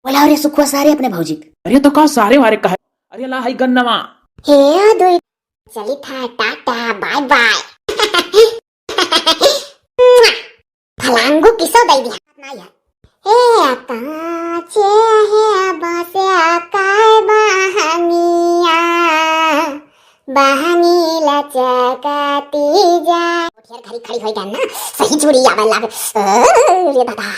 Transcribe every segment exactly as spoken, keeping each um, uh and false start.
बोलाओ रे सुखुआ सारे अपने भौजी के। अरे तो का सारे वारे कहे? अरे ला हई गन्नवा। हे दुई, चली था, टाटा, बाय बाय। फलांगू किसो दे दिया। नहीं है। हे काचे हे बसे काय बहंगिया, बहंगी लचकती जा। ढेर घड़ी खड़ी होई गया ना, सही चूड़ी आवे लाग। ओ, रे दादा।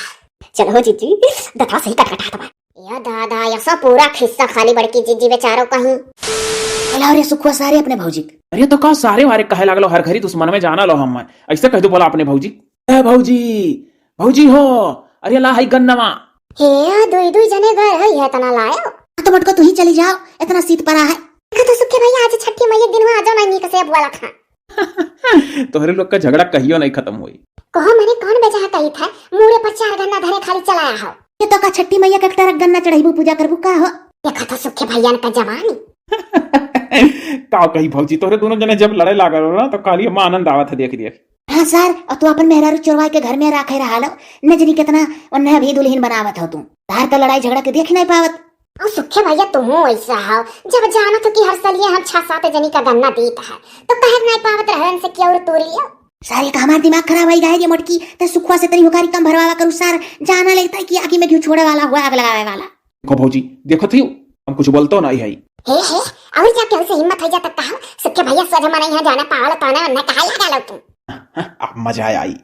चलो हो जीजी, दतवा सही कटकटात बा। या दादा, ऐसा पूरा खिस्सा खाली बड़की जीजी बेचारो कहीं। बोलाओ रे सुखुआ सारे अपने भौजी के। अरे तो का सारे वारे कहे लागलो, हर घड़ी दुश्मन में जाना लो हम। ऐसे कह दो बोला अपने भौजी। ए भौजी, भौजी हो, अरे ला हई गन्नवा। हे, दुई दुई जने गए है, ये इतना लायो। तो मटको तू ही चली जाओ, इतना सीत परा है। देखो तो सुखे भैया, आज छठी मइया के दिन हुआ, आ जाओ ना नीक से बोला था। तोहरे लोग का झगड़ा कहियो नहीं खत्म होई। कहो मने कौन बेचारा कही था, मूड़े पर चार गन्ना धरे खाली चलाया हो। ये तो का छठी मइया के एक टरक गन्ना चढ़ाईबू, पूजा करबू का हो? देखो तो सुखे भैया का जवानी। का कही भौजी, तोहरे दोनों जने जब लड़े लागल हो ना, तो खाली हम आनंद आवत है देख देख। हाँ सर, और तू अपन मेहरारू चोरवाई के घर में राखे रहा लो, न जनी कितना उन्हें अभी दुल्हन बनावत हो तू। तार तो लड़ाई झगड़ा के देख नहीं पावत। ओ सुखे भैया, तू हूँ ऐसा हो, जब जानत हो कि हर साल ये हम छह सात जनी का गन्ना दीत है, तो कहे नहीं पावत रहे उनसे कि और तोड़ लियो। सारे का हमार दिमाग खराब होई गए ये मोटकी, ते सुखुआ से तनी हुकारी कम भरवावा करू सर, जाना लेता है कि आगी में घी छोड़े वाला हुआ, आग लगावे वाला। देखो भौजी, देखो थी, हम कुछ बोलतो नहीं है। हे हे, और क्या केहू से हिम्मत हो जाता कहा? सुखे भैया सोझ मना यहाँ जाना पावल ताने उन्हें कहा लगा लो तू। अब मजा आई।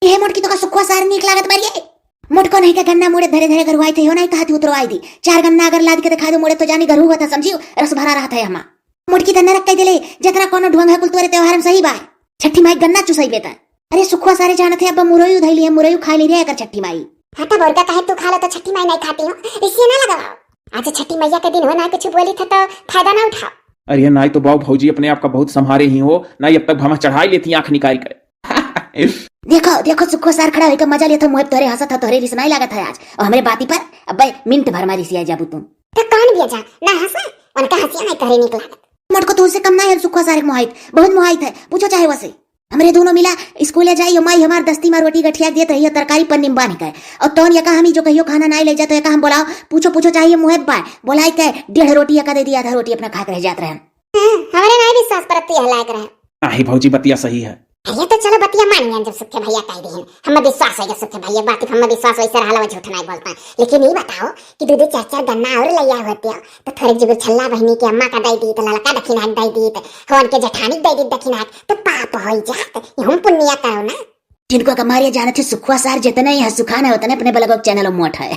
ये मोटकी तो का सुखुआ सार नीक लागत बारी है। मोटको नहीं के गन्ना मुड़े धरे धरे गरुआई थे हो नहीं कहती उतरवाई दी। चार गन्ना अगर लाद के दिखा दो मुड़े तो जानी गरू हुआ था समझियो, रस भरा रहा था हमा। मोटकी त नरक कह देले, जतना कोनो ढोंग है कुल तोरे त्योहार में सही बा। छठी माई गन्ना चुसई बेटा। अरे सुखुआ सारे जानत है अब मुरई उधैली है, मुरई खा ली रे अगर छठी माई। हाँ तो बोरका कहे तू खा लो तो छठी माई नहीं खाती हूँ, इसे ना लगाओ। आज छठी मैया के दिन हो ना, कुछ बोली था तो फायदा ना उठाओ। अरे नाई तो बाऊ भौजी अपने आप का बहुत संभारे ही हो, नाई अब तक भामा चढ़ाई लेती आंख निकाल कर। देखो देखो सुखो सार खड़ा होकर मजा लेता मुहे तोहरे हंसत है, तोहरे रिसनाई लागत है आज और हमरे बाती पर अब मिनट भर मारी सिया जाबू तू। तो कौन बेजा ना हंसा, उनका हंसिया नहीं तोहरे निक लागत। मोटको तो उससे कम ना है सुखो सारे मोहाइत, बहुत मोहाइत है, पूछो चाहे वसे। हमरे दोनों मिला स्कूले जाई, माई हमार दस्ती मा रोटी गठिया देत रही, तरकारी पन्नी में बांध के। और तौन यका हम ही जो कहियो खाना नाई ले जात, यका हम बोलाओ, पूछो, पूछो चाहिए मुहे बाय, बोलाई के डेढ़ रोटी यका दे दी, आधा रोटी अपना खा के रह जात रहे। हाँ, हमरे नाई विश्वास परत यह लायक रहे। नाही भौजी, बतिया सही है। अरे तो चलो बतिया मान लिया, जब सुखे भैया कह दिहन, हमें विश्वास हो गया सुखे भैया बात, हमें विश्वास वैसे रहला, वो झूठ नहीं बोलता है। लेकिन ये बताओ कि दो दो चार चार गन्ना और ले आए होते हो, तो थोड़े जुगुर छल्ला बहनी के अम्मा का दे दी, तो ललका दखिना दे दी, तो हवन के जेठानी दे दी दखिना, तो पाप हो जात, ये हम पुण्य करो ना। जिनको का मारिया जानत है सुखुआ सार, जितने यहाँ सुखान है उतने अपने बलगो के चैनल मोट है।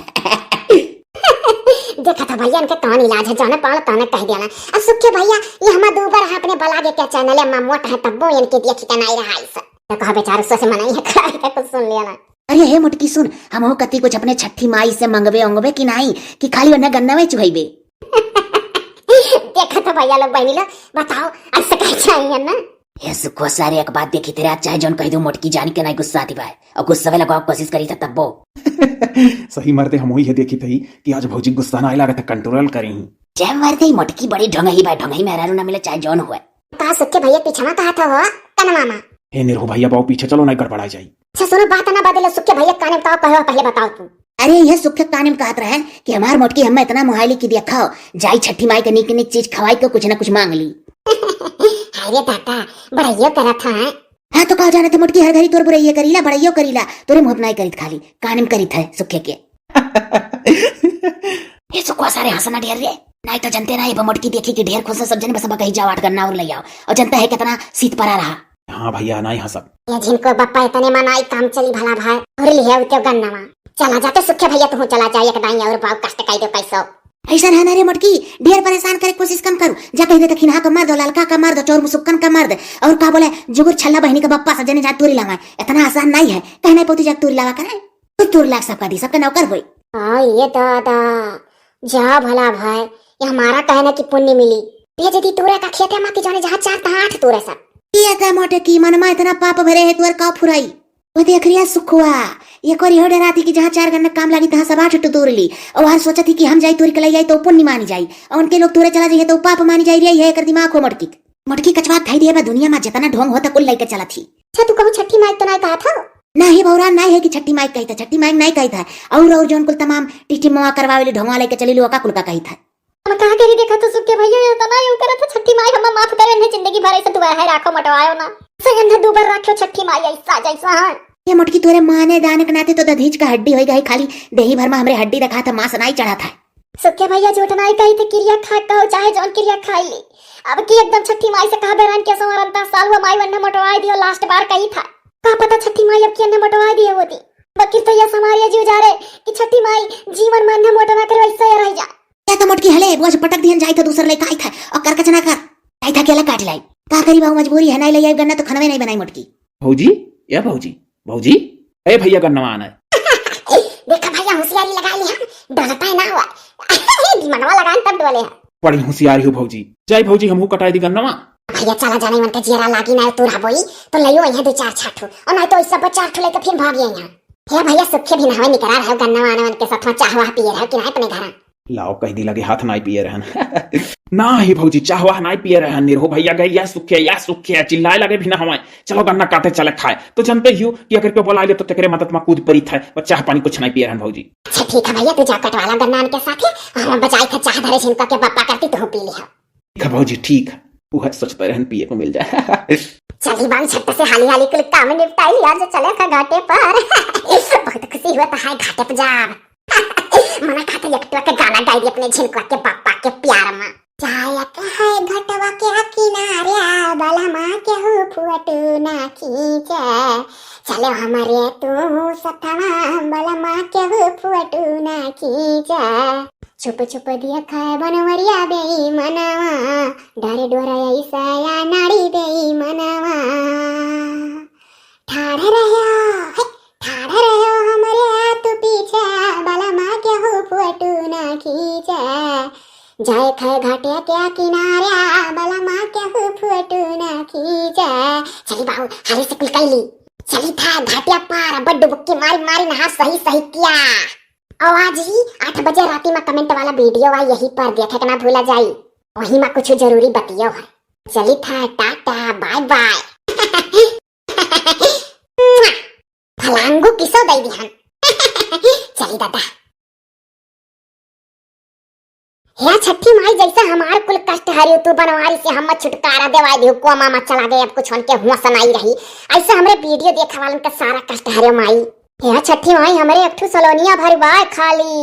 देखा था भैया इनके कौन इलाज है, जाने पाल तौने कह देना। अब सुखे भैया ये हमार दो बार है अपने बलागे के चैनल है, अम्मा मोट है तब्बो इनके देखी के नहीं रहा इस। तो कहा बेचारे सो से मनाई है, खड़ा है कुछ सुन लिया ना। अरे हे मोटकी सुन, हम हो कती कुछ अपने छठी माई से मंगबे उंगबे कि नहीं, कि खाली उन्हें गन्ना में चुहैबे। देखा था भैया लोग बहनी लोग, बताओ ऐसे कह चाहिए ना। हे सुखो सारे एक बात देखी तेरे, आज चाहे जौन कह दो मोटकी जान के नहीं गुस्सा आती भाई, और गुस्सा में लगाओ कोशिश करी था तब्बो। सही मर्दे हम वही है देखी थी कि आज भौजी गुस्सा ना आए लागत है, कंट्रोल करी। जय मर्दे मोटकी बड़ी ढोंगही भाई, ढोंगही मेहरारू ना मिले चाहे जौन हुए। कहा सुखे भैया पीछे ना कहा था हो कन मामा। हे निरहु भैया बाऊ पीछे चलो नहीं गड़बड़ाई जाई। अच्छा सुनो बात ना बदलो सुखे भैया काने बताओ कहो पहले बताओ तू। अरे यह सुखे काने में कहत रहे कि हमार मोटकी हमें इतना मोहाइली की दिया खाओ, जाई छठी माई के नीक नीक चीज खवाई के कुछ ना कुछ मांग ली। हाय रे दादा, बड़ाइयो करत है। हाँ तो कहा जाने थे मोटकी हर घड़ी तोर बुराइये करीला, बड़ाइयो करीला, तोरे मुँह नहीं करीत खाली, काने में करीत है सुखे के। ये सुखवा सारे हंसना ढेर रे, नहीं तो जनते ना ये मोटकी देखी कि ढेर खुश है सब जने बस अब कही जाओ आठ गन्ना और ले आओ, और जनता है कितना सीत परा रहा। हाँ भैया, नाई हंसब। ये जिनको बप्पा इतने मनाई काम चली भला भाई, और लिहे उते गन्नवा। चला जाते सुखे भैया, तू चला जा, एक दाई और बाऊ कष्ट कई दे पैसो। ऐसा है ना रे मोटकी, ढेर परेशान करे कोशिश कम करू। जा कह दे तो खिनहा का मार दो, ललका का मार दो, चोर मुसुक्कन का मार दे। और का बोले, जुगुर छल्ला बहनी का बप्पा सब जने जा तूरी लावा। इतना आसान नहीं है, कहना पौती जा तूरी लावा करे। तू तूर लाग सबका दी, सबका नौकर होई। हाँ ये दादा, जा भला भाई, ये हमारा कहना की पुण्य मिली। ये यदि तूरे का खेते मा की जाने जहाँ चार तहाँ आठ तूरे सब। ये का मोटकी मनमा इतना पाप भरे है तोर का फुराई। वो देख रिया सुखुआ, ये कोरी हो डराती कि जहाँ चार गन्ना काम लागी तहाँ सब आठ टू तोड़ ली। और हर सोचती कि हम जाई तोरी के ले जाई तो पुण्य मानी जाई, और उनके लोग तोरे चला जाइए तो पाप मानी जाई। रिया ये कर दिमाग हो मोटकी। मोटकी कचवा थाई दिया बा दुनिया मा जितना ढोंग होता कुल लेके चला थी। अच्छा तू कहूँ छठी माई तो ना कहा था? नाही भौरा, नाही है कि छठी माई कहित है, छठी माई नाही कहित है। और, और जौन कुल तमाम टिठी मोआ करवावेली, ढोंगा लेके चली लो, ओका कुल का कहित है। हम का करी, देखा तो सुखे भैया, ये तना यूं करत है, छठी माई हमें माफ करे, इन्हें जिंदगी भर ऐसे दुआ है, राखो मटवायो ना। सही अंधा दूबर राखो छठी माई, ऐसा जैसा है। ये मोटकी तोरे माने दान के नाते तो दधीच का हड्डी होई गई, खाली देही भर में हमरे हड्डी रखा था, मांस नाई चढ़ा था। सुखे भैया झूठ नाई कही थे, किरिया खा कहो चाहे जौन किरिया खाई ली। अब की एकदम छठी माई से कहा बेरान के संवरन ता साल हुआ माई वन्ना मोटवाई दियो, लास्ट बार कही था। का पता छठी माई अब की अन्ना मोटवाई दिए होती। बकिर तो ये समारिया जीव जा रे कि छठी माई जीवन में अन्ना मोटवा करे वैसा ही रह जा। या तो मोटकी हले, बोझ पटक दिहन जाई था दूसर लेके आई था और करकच ना कर। आई था केला काट लाई। का करी बाबू, मजबूरी है, नाई ले आई गन्ना तो खनवे नाई बनाई मोटकी। भौजी, या भौजी, भौजी, ए भैया गन्नवा आना है। देखा भैया होशियारी लगा ली हम, डरता है ना हुआ। दिमागवा लगान तब डोले है। बड़ी होशियारी हो भौजी। जाई भौजी हमहू कटाई दी गन्नवा। भैया चला जाने मन के जियरा लागी ना तू रहबोई, तो लइयो यहाँ दो चार छाठू, और नहीं तो इस सब चार ठू लेके फिर भाग यहाँ। हे भैया सुखे भी नहवे निकरा रहे गन्नवा आने मन के साथ में चाह वाह पिए रहे कि नहीं अपने घर। लाओ कह दी लगे हाथ नाई पिए रहन। ना ही भौजी चाह वाह नाई पिए रहन, निरहो भैया गए या सुखे या सुखे चिल्लाए लगे भी ना हवाए। चलो गन्ना काटे चले खाए। तो जानते ही हो कि अगर कोई बोला ले तो तेकरे मदद में कूद पड़ी था, पर चाह पानी कुछ नहीं पिए रहन भौजी। अच्छा ठीक है भैया, तू जा कटवाला गन्ना के साथ है, और हम बजाई था चाह धरे झिनका के बप्पा करती तो पी लिया। ठीक है भौजी, ठीक है, वो है सोचते रहन पिए को मिल जाए। चली बान छट्ट से हाली हाली कुल काम निपटाई लिया, जो चले था घाटे पर। बहुत खुशी हुआ तो है घाटे पर जाब। मना कहते एक टुआ के गाना गाई दी अपने झिनका के बप्पा के प्यार में। जायक है घटवा के किनारे, बलमा केहू फोटो ना खींचे। चलो हमरे तू सथवा, बलमा केहू फोटो ना खींचे। छुप छुप देखा बनवरिया बेईमनवा, डर डोर ऐसा या नाड़ी बेईमनवा। ठाढ़ रह्यो, हे, ठाढ़ रह्यो हमरे आ तू पीछे, बलमा केहू फोटो ना खींचे। जाए खे घाटे के किनारे, बलमा केहू फोटो ना खींचे। चली बाबू, हाली से कुल कैली। चली था घाटिया पार, बड्ड डुबकी मारी मारी नहा सही सही किया। और आज ही आठ बजे राती में comment वाला video आ, यही पर देखे के ना भूला जाई, वही में कुछ जरूरी बतियो है। चली था, टाटा, bye bye। फलांगू किसो दे दिहन। चली दादा। हे छठी माई, जैसे हमार कुल कष्ट हरियो तू बनवारी से हम छुटकारा देवाई दियो, कोमा में चला गए, अब कुछ उनके हुआ सनाई रही। ऐसे हमरे video देखे वालन का सारा कष्ट हरियो माई। हे छठी माई, हमरे एक ठू सलोनिया भर बाय खाली।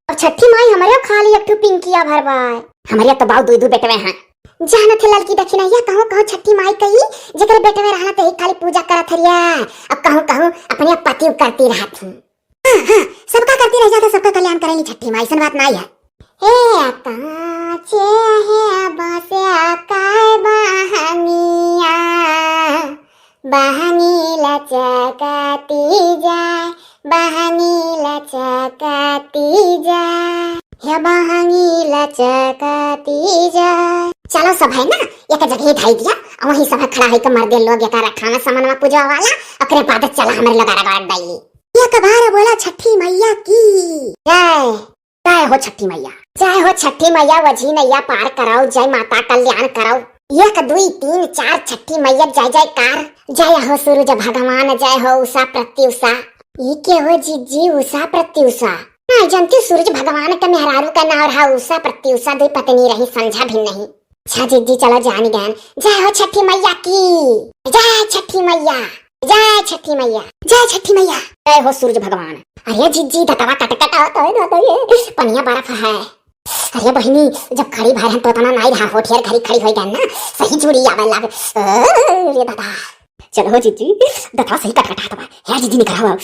और छठी माई, हमरे खाली एक ठू पिंकिया भर बाय। हमरे तो बाऊ दुई दू बेटवे हैं। जानत है ललकी दखिनैया, कहूँ कहूँ छठी माई कही, जेकर बेटवे रहना ते ही खाली पूजा करत हरिया। अब कहूँ कहूँ अपने पति करती रहत ही। हाँ, हाँ, सबका करती रह जाता, सबका कल्याण करेली छठी माई, ऐसन बात नाई है। हे कांचे हे बसे काय बहंगिया, बहंगी लचकती जाए, बहंगी लचकती जाए, हे बहंगी लचकती जाए। चलो सब है ना, एक जगह धाई दिया, और वहीं सब खड़ा होकर मर्दे लोग एक रखा में सामानवा पूजा वाला, ओकरे बाद चला हमरे लोग रगड़ डाली। एक बार बोला छठी मैया की जय। जय हो छठी मैया, जय हो छठी मैया, वझी नैया पार कराओ, जय माता कल्याण कराओ। एक दुई तीन चार छठी मैया जय जयकार। जय हो सूरज भगवान, जय हो उषा प्रत्युषा। ई के हो जीजी उषा प्रत्युषा? नहीं जानती, सूरज भगवान का मेहरारू का नाम रहा उषा प्रत्युषा, दुई पत्नी रही संझा भी नहीं। अच्छा जीजी चलो जान गए। जय हो छठी मैया की, जय छठी मैया, जय छठी मैया, जय छठी मैया। जय हो सूरज भगवान। अरे जीजी दतवा कट कट आवत है, दतवा ये पनिया बर्फ है। अरे बहिनी, जब खड़ी भर हम तो तना नाई रहा हो, ढेर घड़ी खड़ी होई गए ना, सही जुड़ी आवे लाग। अरे दादा। चलो हो जीजी, दतवा सही कट कट आवत बा। हे जीजी निकल आओ।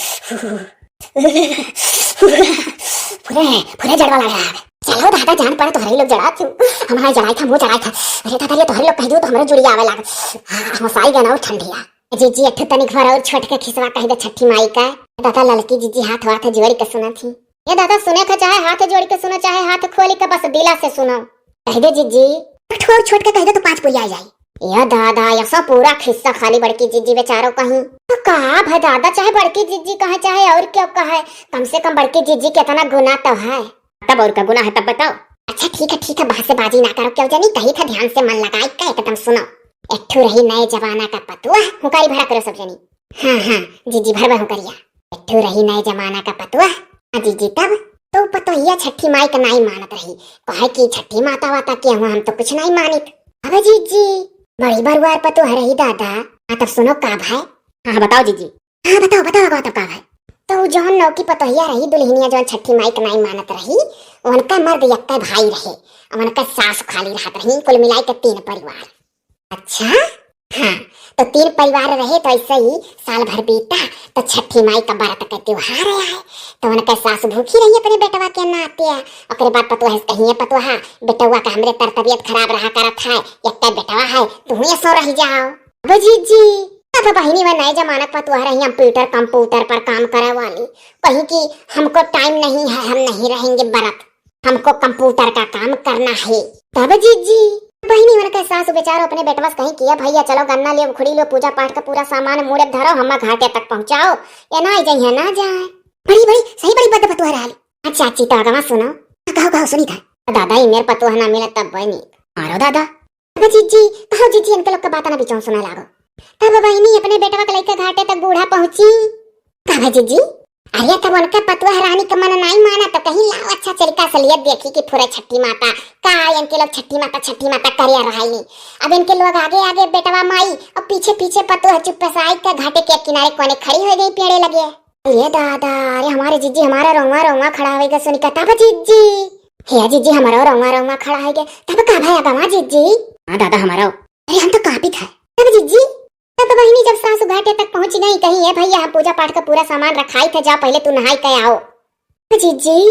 फुरे, फुरे जड़वा लगा। चलो दादा, जान पड़े तोहरे लोग जड़ा तू। हमारा जड़ाई था, मुँह जड़ाई था। अरे दादा, ये तोहरे लोग कह दियो तो हमरे जुड़ी आवे लाग। हाँ, हंसाई गना और ठंडिया। जीजी, एक ठो तनिक भर और छोट के खिसवा कह दे छठी माई का। दादा, ललकी जीजी हाथ वाथ जोड़ के सुना थी। ये दादा, सुने का चाहे हाथ जोड़ के सुनो, चाहे हाथ खोल के, बस दिला से सुनो। कह दे जीजी। एक ठो और छोट के कह दे तो पाँच पुरिया आ जाई। ये दादा, ऐसा पूरा खिस्सा खाली बड़की जीजी बेचारो कहीं। तो का भाई दादा, चाहे बड़की जीजी कहे, चाहे और क्यों कहे, कम से कम बड़की जीजी के इतना गुना तो है। तब और का गुना है, तब बताओ। अच्छा ठीक है, ठीक है, बहसेबाजी ना करो, क्यों जानी कही था, ध्यान से मन लगाई का एकदम सुनो। एक ठो रही नए जमाना का पतुआ, हुकारी भड़ा करो सब जनी। हाँ, हाँ, जीजी, भरबहूँ करिया। एक ठो रही नए जमाना का पतोह। हाँ जीजी, तब तो पतोहिया छठी माई का नाई मानत रही, कहे कि छठी माता वाता के हुआ हम तो कुछ नाई मानित। अब जीजी, बड़ी बरुआर पतोह रही दादा। हाँ, तब सुनो का भाई। हाँ, हाँ, बताओ जीजी। हाँ, बताओ, बताओ, बताओ, तब का भाई। तो उ जौन नौकी पतोहिया रही दुल्हनिया, जौन छठी माई का नाई मानत रही, उनका मर्द यक्का भाई रहे, उनका सास खाली रहत रही, कुल मिलाई के तीन परिवार। अच्छा, हाँ, तो तीन परिवार रहे, तो ऐसे ही साल भर बीता, तो छठी माई का बरत का त्योहार आए, तो उनका सास भूखी रही अपने बेटवा के नाते। ओकरे बाद पतोह से कहिए, "पतोहा, बेटवा का हमरे तर तबियत खराब रहा करत है, यक्का बेटवा है, तुहू ऐसो रह जाओ।" अब जीजी, अब बहिनी वह नए जमाना का पतोह रही, कंप्यूटर, कंप्यूटर पर काम करे वाली, कहीं कि हमको टाइम नहीं है, हम नहीं रहेंगे बरत, हमको कंप्यूटर का काम करना है। तब जीजी, बहिनी मन के सास बेचारो अपने बेटवा से कहीं किया, "भैया चलो गन्ना लियो, उखड़ी लियो, पूजा पाठ का पूरा सामान मूड़े धरो, हम्मा घाटे तक पहुँचाओ, ये ना आई जाइए ना जाए।" बड़ी, बड़ी, सही बड़ी बद पतोह रहल। अच्छा, अच्छी तो अगवा सुनो। कहो, कहो, सुनी था। दादा, ई मेर पतोह ना मिले तब बनी। मारो दादा। अब जीजी, कहो जीजी, इनके लोग का बात ना बीचों सुना लागो। तब बहिनी अपने बेटवा के लइके घाटे तक बूढ़ा पहुँची। कहा जीजी, अरे तब उनका पतोह रानी का मन नाई माना तो कहीं लाओ अच्छा चरिका से लिए देखी कि फुरे छठी माता का, इनके लोग छठी माता, छठी माता करिया रहाई। अब इनके लोग आगे आगे बेटवा माई और पीछे पीछे पतोह चुप्पे से आई के घाटे के किनारे कोने खड़ी हो गई पेड़े लगे। अरे दादा, अरे हमारे जीजी, हमारा रोवा रोवा खड़ा हो गया सुनी का। तब जीजी, हे जीजी, हमारा रोवा रोवा खड़ा हो गया। तब का भया गवा जीजी? हाँ दादा, हमारा। अरे हम तो कांपित है। तब जीजी, तब बहिनी जब सासू घाटे तक पहुँच गई, कहीं, "ए भैया, हम पूजा पाठ का पूरा सामान रखाई थे, जाओ पहले तू नहाई के आओ।" जीजी,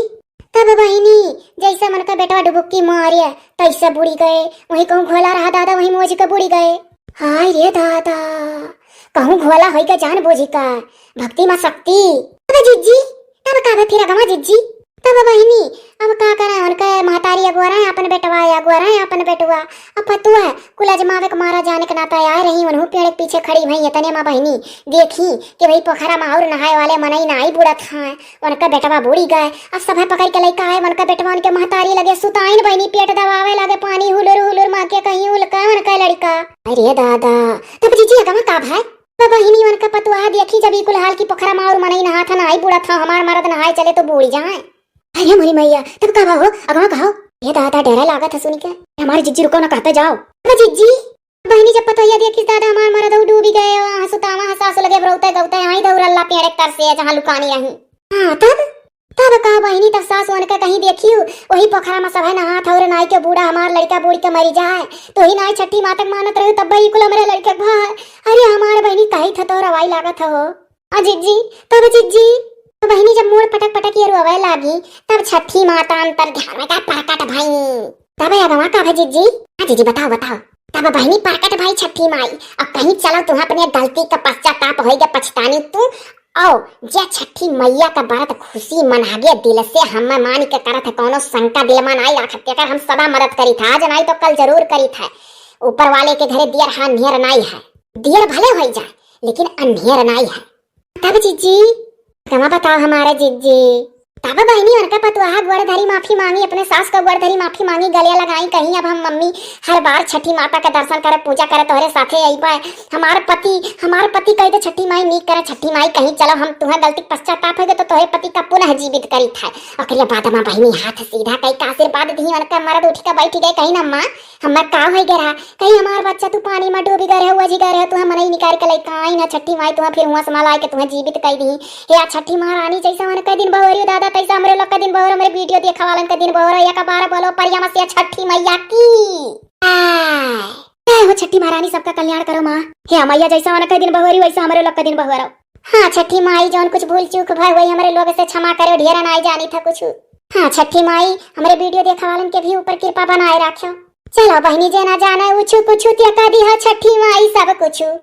तब बहिनी जैसे मन का बेटवा डुबुक्की मारे तैसे बुड़ी गए, वहीं कहूँ घोला रहा दादा, वहीं मोज के बुड़ी गए। हाय रे दादा, कहूँ घोला होई का जान बूझी का, भक्ति मा शक्ति। तब जीजी, तब का भे फिर अगवा जीजी? तब बहिनी, अब का करे, उनके महतारी अगुआ रहे, अपन बेटवा अगुआ रहे, अपन बेटवा। अब पतोह कुल अजमावे के मारा जाने के नाता आए रही, उनहू पेड़ के पीछे खड़ी भई। इतने मा बहिनी देखी कि वही पोखरा मा और नहाए वाले मनई नाई बुड़त हैं, उनका बेटवा बूड़ी गए। अब सभे पकड़ के लइका आए, उनका बेटवा उनके महतारी लगे सुताइन बहिनी, पेट दबावे लगे, पानी हुलुर हुलुर माँ के कहीं उलका उनका लड़का। अरे दादा, तब जीजी अगवा का भाई? तब बहिनी उनका पतोह देखी जब ई कुल हाल की पोखरा मा और मनई नहात है, नाई बुड़त है, हमार मरद नहाए चले तो बूड़ी जाए। अरे मोरी मैया, तब का हो, अगवा का हो? ये दादा, डरा लागत है सुनी के। हमारी जीजी रुको ना, कहते जाओ। अरे जीजी, बहिनी जब पतोहिया देखिस दादा हमार मरद हऊ डूबी गए, वहाँ सुतावा है सासु लगे बरौते गौते आई दौड़ल्ला पेड़ एक तर से जहाँ लुकानी रही। हाँ तब, तब का बहिनी, तब सासु उनके कहीं देखियो, वही पोखरा मा सभे नहात हो रे, नाई के बूड़ा हमार लड़का बूड़ी के मरी जाए, तो ही नाई छठी माता के मानत रही, तब ई कुल हमरे लड़के के भाई। अरे हमार बहिनी कही था तो रवाई लागत हो। आ जीजी, तब जीजी, तो बहिनी जब मूड़ पटक पटक ये रोवे लागी, तब छठी माता अंतर ध्यान में का प्रकट भई। तब अगवा का भई जीजी? हाँ जीजी, बताओ, बताओ। तब बहिनी प्रकट भई छठी माई, अब कहीं चलो तुम्हें अपने गलती का पश्चाताप होई गया, पछतानी तू। आओ, जे छठी मैया का बरत खुशी मनागे दिल से हम मान के करत है, कौनो शंका दिल मा नाई रखत, अगर हम सदा मदद करी था, आज नाई तो कल जरूर करी था। ऊपर वाले के घरे दियर है, अन्हेर नाई है। दियर भले होई जाए, लेकिन अन्हेर नाई है। तब जीजी, अगवा बताओ हमारा जीजी। तब बहिनी उनका पतोहा गोड़ धरी माफी मांगी, अपने सास का गोड़ धरी माफी मांगी, गले लगाई, कहीं अब हम मम्मी हर बार छठी माता का दर्शन करे, पूजा करे, तोहरे साथे आई पाए। हमार पति, हमार पति कह दे छठी माई नीक करे, छठी माई कहीं चलो हम तुम्हें गलती के पश्चाताप हो गए तो तोहरे पति का पुनः जीवित करी था। ओकरे बाद मा बहिनी हाथ सीधा कई का आशीर्वाद दी, उनका मरद उठ के बैठ गए, कहीं ना माँ, हमार का हो गया रहा, कहीं हमार बच्चा तू पानी मा डूबी गए रहे, उजी गए रहे, तू हम नहीं निकाल के लइका आई ना छठी माई, तू फिर हुआ संभाल आए के तुम्हें जीवित कई दी। हे आ छठी महारानी, जैसे उनके दिन बहोरी दादा, तैसे हमरे लोग के दिन बहोर, हमरे वीडियो देखा वालन के दिन बहोर, एक बार बोलो प्रेम से छठी मैया की। आय। जय हो छठी महारानी, सबका कल्याण करो माँ। हे मैया, जैसे उनके दिन बहोरी, वैसे हमरे लोग के दिन बहोरो। हाँ छठी माई, जौन कुछ भूल चूक भय हुई, हमरे लोग से क्षमा करो, ढेर नाई जानी था कुछ। हाँ छठी माई, हमरे वीडियो देखा वालन के भी ऊपर कृपा बनाए रखो। चलो बहिनी, जे ना जाने उछु कुछु, ते कह दी हो छठी माई सब कुछु।